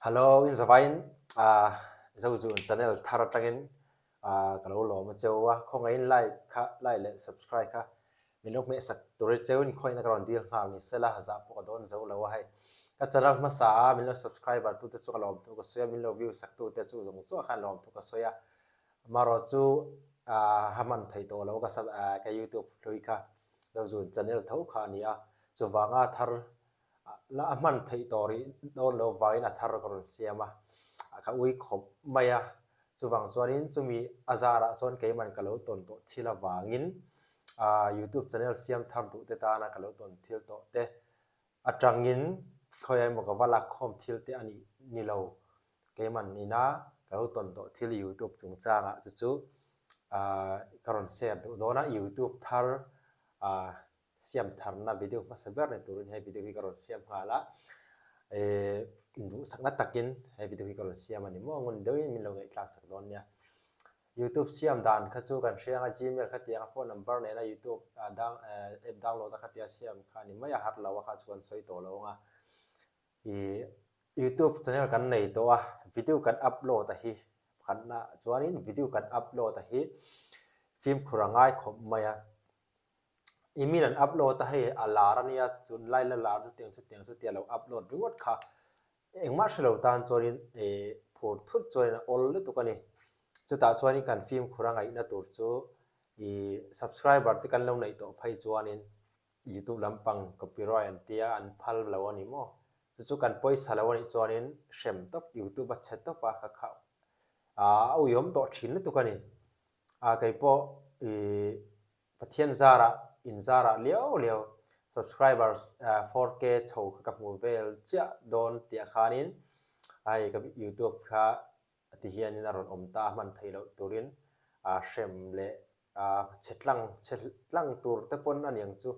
Hello, in zavaiin Zozun channel thar atangin ka lo lawm a cheu a, khawngaihin like kha like leh subscribe kha min lo hmeh sak tur i cheu in khawihna ka rawn dil nghal ni sela zah pawh ka dawn zo lo a hei. Ka channel hmasa a min lo subscriber tute chu ka lawm thu ka sawi a, min lo view sak tute chu zawng zawng khan lawm thu ka sawi a, amaherawh chu ha hman thei tawh lo ka ka youtube hlui kha Zozun channel tho kha a ni a, chuvanga thar La a hman theih tawh rih dawn lo vangin a thar ka rawn siam a, ka ui khawp mai a. Chuvang chuanin chumi a zarah chuan keiman ka lo tawn tawh thil avangin YouTube channel siam thar duh te tana ka lo tawn thil tawh te atangin khawiah emaw ka va lakkhawm thil te a nih ni lo. Keiman ina ka lo tawn tawh thil YouTube chungchangah chu chu ka rawn share duh dawn a, YouTube thar Siam tharna video hmasa ber ni turin he video hi ka rawn siam nghal a, eh duhsakna takin he video hi ka rawn siam a ni maw ngun deuhin min lo ngaihthlak sak dawn nia. Youtube siam dan kha chu kan hria anga Gmail kha tianga phone number nena youtube down app download a khatia siam kha a ni mai a, har lo a kha chu kan sawi tawh lo anga ih youtube channel kan nei tawh a video kan upload a hi pakhatna chuanin video kan upload a hi fimkhur a ngai khawp mai a. I min an upload a hei a lar a nia chun lai la lar chutiang chutiang chutia lo upload ringawt kha engmah hre lo tan chuanin ih phur thut chuanin a awl lutuk a ni. Chutah chuanin kan fimkhur a ngaihna tur chu ih subscriber te kan lo neih tawh phei chuanin youtube lampang copyright an tia an phal lo a ni maw chu chu kan pawisa lo a nih chuanin hrem tawp youtube a chhe tawp a ka kha a uiawm tawh thin lutuk a ni. A keipawh ih Pathian zarah in zarah liau liau subscribers 4K chho kha ka hmu vel chiah dawn tih ah khanin hei ka youtube kha ti hianin a rawn awm ta a hman theih loh turin hrem leh chhe tlang chhe tlang tur te pawn a niang chu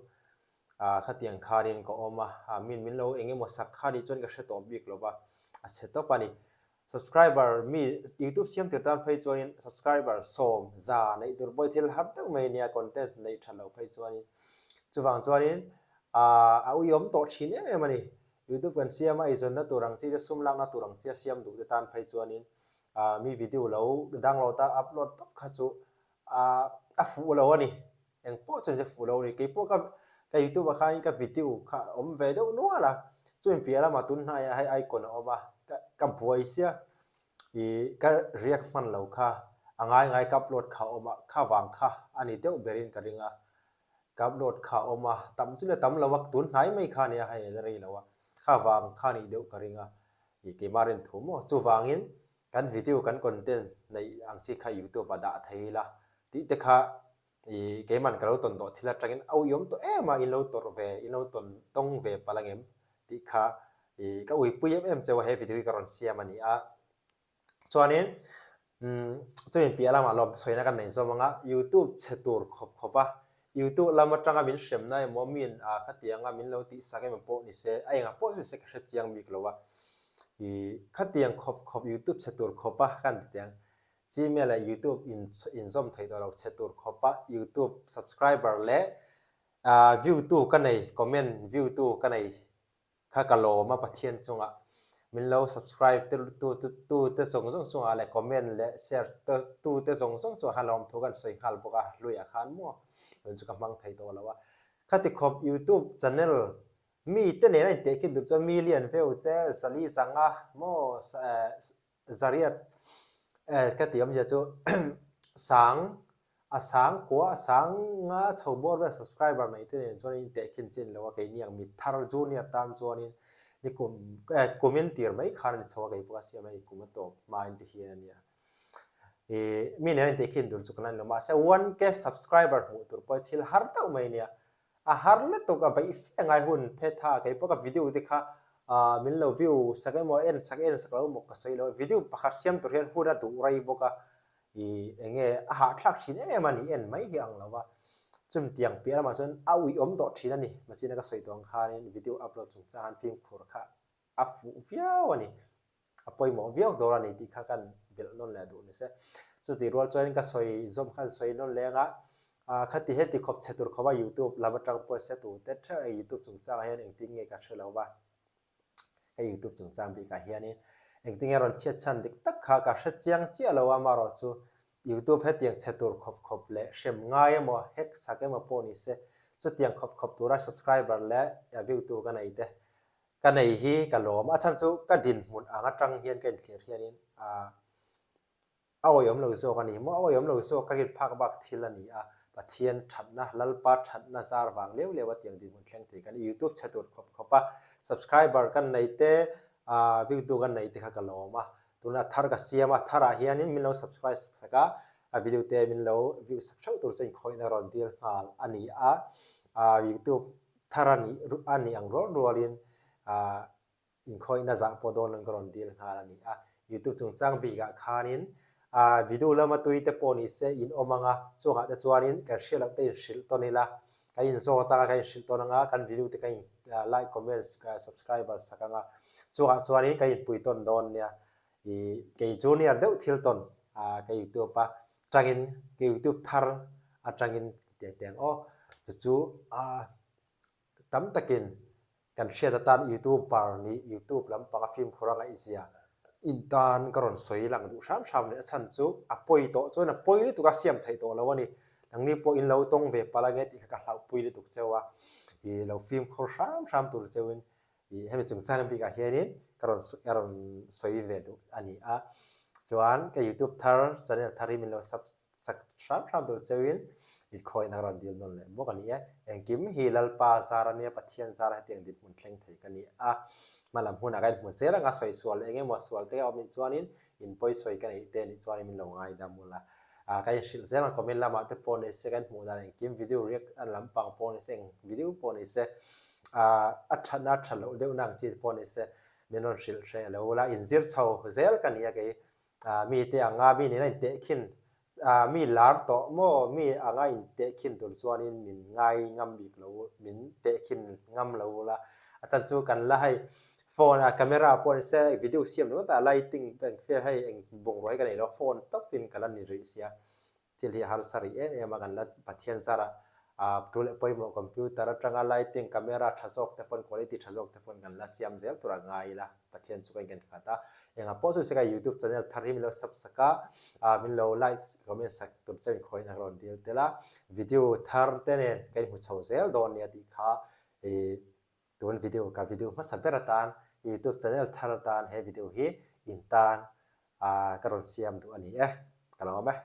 khatiang khanin ka awm a min min lo eng emaw sak kha nih chuan ka hre tawh bik lova a chhe tawp a ni. Subscriber mi youtube siam tir tan phei chuanin subscriber 10 neih tur pawh hi thil har deuh mai ania contents neih that loh phei chuanin chuvang chuanin aah a uiawm tawh thin em em a ni. Youtube kan siam a eizawnna tur ang chi te sum lakna tur ang chi a siam duh te tan phei chuanin aah mi video lo download a upload tawp kha chu aah a fuh lo a ni. Eng pawh chuan se fuh lo a ni. Kei pawh ka ka youtube ah khanin ka video kha a awm ve deuh nual a, chumi piah lamah tun hnaiah hei icon a awm a, ka ka buai sia ih ka react hman lo kha a ngai ngai ka upload kha a awm a, kha vang kha a ni deuh berin ka ring a, ka upload kha a awm a, tam chu le tam lo a, tun hnai mai kha a nia hei a la rei lo a, kha vang kha a nih deuh ka ring a, ih keimah rin thu maw chuvangin kan video kan content neih ang chi kha youtube ah dah thei ila tih te kha I keiman ka lo tawn tawh thil atangin a uiawm tawh em a, in lo tawrh ve, in lo tawn tawng ve palh angem tih kha i ka uipui em em cheu a, he video hi ka rawn siam a ni a. Chuanin umm chumi piah lamah lawm sawina kan nei zawm ang a, youtube chhe tur khawp khawp a, youtube lam atanga min hremna emaw min a khatianga min lo tihsak emaw pawh ni se, a engah pawh chu ni se ka hre chiang bik lo a, i khatiang khawp khawp youtube chhe tur khawp a kan ti teh ang. Gmail leh YouTube in inzawm theih tawh lo che tur khawpa YouTube subscriber leh view tu ka nei comment view tu ka nei kha ka lawm a Pathian chungah min lo subscribe te tu tu te zawng zawng chungah leh comment leh share te tu te zawng zawng chungah khan lawmthu kan sawi nghal bawk a hluiah khan maw tun chu ka hmang thei tawh lo a khati khawp YouTube channel mi te nena intehkhin duh chuan million view te zali zanga maw Zariat ka tih awmzia chu sang a sang kua a sang nga chho bawr vel subscriber nei te nen chuan in tehkhin chin lo a keini ang mithar junior tan chuanin ni kum kum in tir mai khan a ni chho a kei pawh a siam a i kum a tawp hma in ti hian a nia i mi nen a intehkhin tur chu kan la ni lo mahse 1k subscriber hmuh tur pawh hi thil har deuh mai a nia. A har lutuk a beih fe ngai hun the tha kei pawh ka video te kha min lo view sak emaw en sak en sak lo emaw ka sawi lo a video pakhat siam tur hian hun a duh rei bawk a ih eng nge a hahthlak thin em em a ni en mai hi ang lo va chumi tiang piah lamah chuan a uiawm tawh thin a ni machine a ka sawi tawh ang khanin video upload chungchang an fimkhur kha a fuh viau a ni. A pawimawh viau dawr a ni tih kha kan belh nawn leh duh ni se. Chutih rual chuanin ka sawi zawm khan sawi nawn leng a, khati heti khawp chhe tur khawpa youtube lam atang pawh se tu te theuh eng youtube chungchangah hian engtin nge ka hre lo va, ka youtube chungchang bikah hianin. Engtinge rawn chhiat chhan dik tak kha ka hre chiang chiah lo a, amaherawhchu YouTube hetiang chhe tur khawp khawp leh hrem ngai emaw hack sak emaw pawh ni se, chutiang khawp khawp tura subscriber leh view tu ka nei te ka nei hi ka lawm. A chhan chu ka dinhmun ang atang hian ka inthlir hianin ah A awihawm lo zawk a ni maw? A awihawm lo zawk ka rin phak bak thil a ni a, Pathian thatna, Lalpa thatna zar vang leu leu a tiang dinhmun thleng thei kan YouTube chhe tur khawp khawp a, subscriber kan nei te, view tu kan nei te kha ka lawm a, tunah thar ka siam a, tharah hianin min lo subscribe sak a, a video te min lo view sak theuh tur chu inkhawihna rawn dil nghal a ni a, YouTube thar a nih a nih ang rual rualin Inkhawihna zah pawh dawn an ka rawn dil nghal a ni a, YouTube chungchang bikah khanin video lama tui te pawh ni se in awm ang a, chungah te chuanin kan hriat loh te inhrilh tawn ila, kan inzawt anga kan inhrilh tawn anga, kan video te kan in like, comments, subscriber sak anga, chungah chuanin kan inpui tawn dawn nia. Ih kei junior deuh thil tawn ka YouTube a tangin ka YouTube thar atangin tiang tiang aw chu chu tam takin Kan hriat atan YouTuber nih YouTube lampanga fimkhur a ngaihzia in tan ka rawn sawi lang duh hram hram leh a chhan chu a pawi tawh chuan a pawi lutuk a siam theih tawh lo a ni. Nangni pawh in lo tawng ve palh ange tih kha ka hlauhpui lutuk cheu a, i lo fimkhur hram hram tur cheuin i hemi chungchang bikah hianin ka rawn ka rawn sawi ve duh a ni a. Chuan ka YouTube thar channel thar hi min lo sub Sak hram hram tur cheuin inkhawihna ka rawn dil nawn leh bawk a ni e. Engkim hi Lalpa zar a nia, Pathian zar a hetiang dinhmun thleng thei ka ni a. Hmalam hunah ka inhmu zel anga sawi sual eng emaw sual te a awm nih chuanin in pawi sawi ka neih te nih chuanin min lo ngaidam ula. Ah ka inhrilh zel ang comment lamah te pawh ni se kan hmuh dan engkim video react a lampang pawh ni se eng video pawh ni se ah a thatna a that loh deuhna ang chi te pawh ni se min rawn hrilh hreh lo ula inzir chho zel ka ni a kei mite anga mi nena intehkhin mi lar tawh maw mi anga intehkhin tur chuanin min ngai ngam bik lo min tehkhin ngam lo ula a chan chu kan la hei phone a camera pawh ni se video siam ringawt a lighting eng vel hei eng bungrua hi ka nei lo phone tawpin ka la ni rih sia. Thil hi a harsa rih em em a, kan la Pathian zarah tu leh pawimawh computer atanga lighting, camera tha zawk te pawn quality tha zawk te pawn kan la siam zel tur a ngai ila, Pathian chu kan nghet a. Engah pawh chu seka youtube channel thar hi min lo sub sak a, min lo like comment sak tur chuan khawiin a rawn dil tel a, video thar te nen kan inhmu chho zel dawn nia tih kha ih tun video ka video hmasa ber atan youtube channel thar atan he video hi in tan ka rawn siam duh a ni e, ka lo awm e.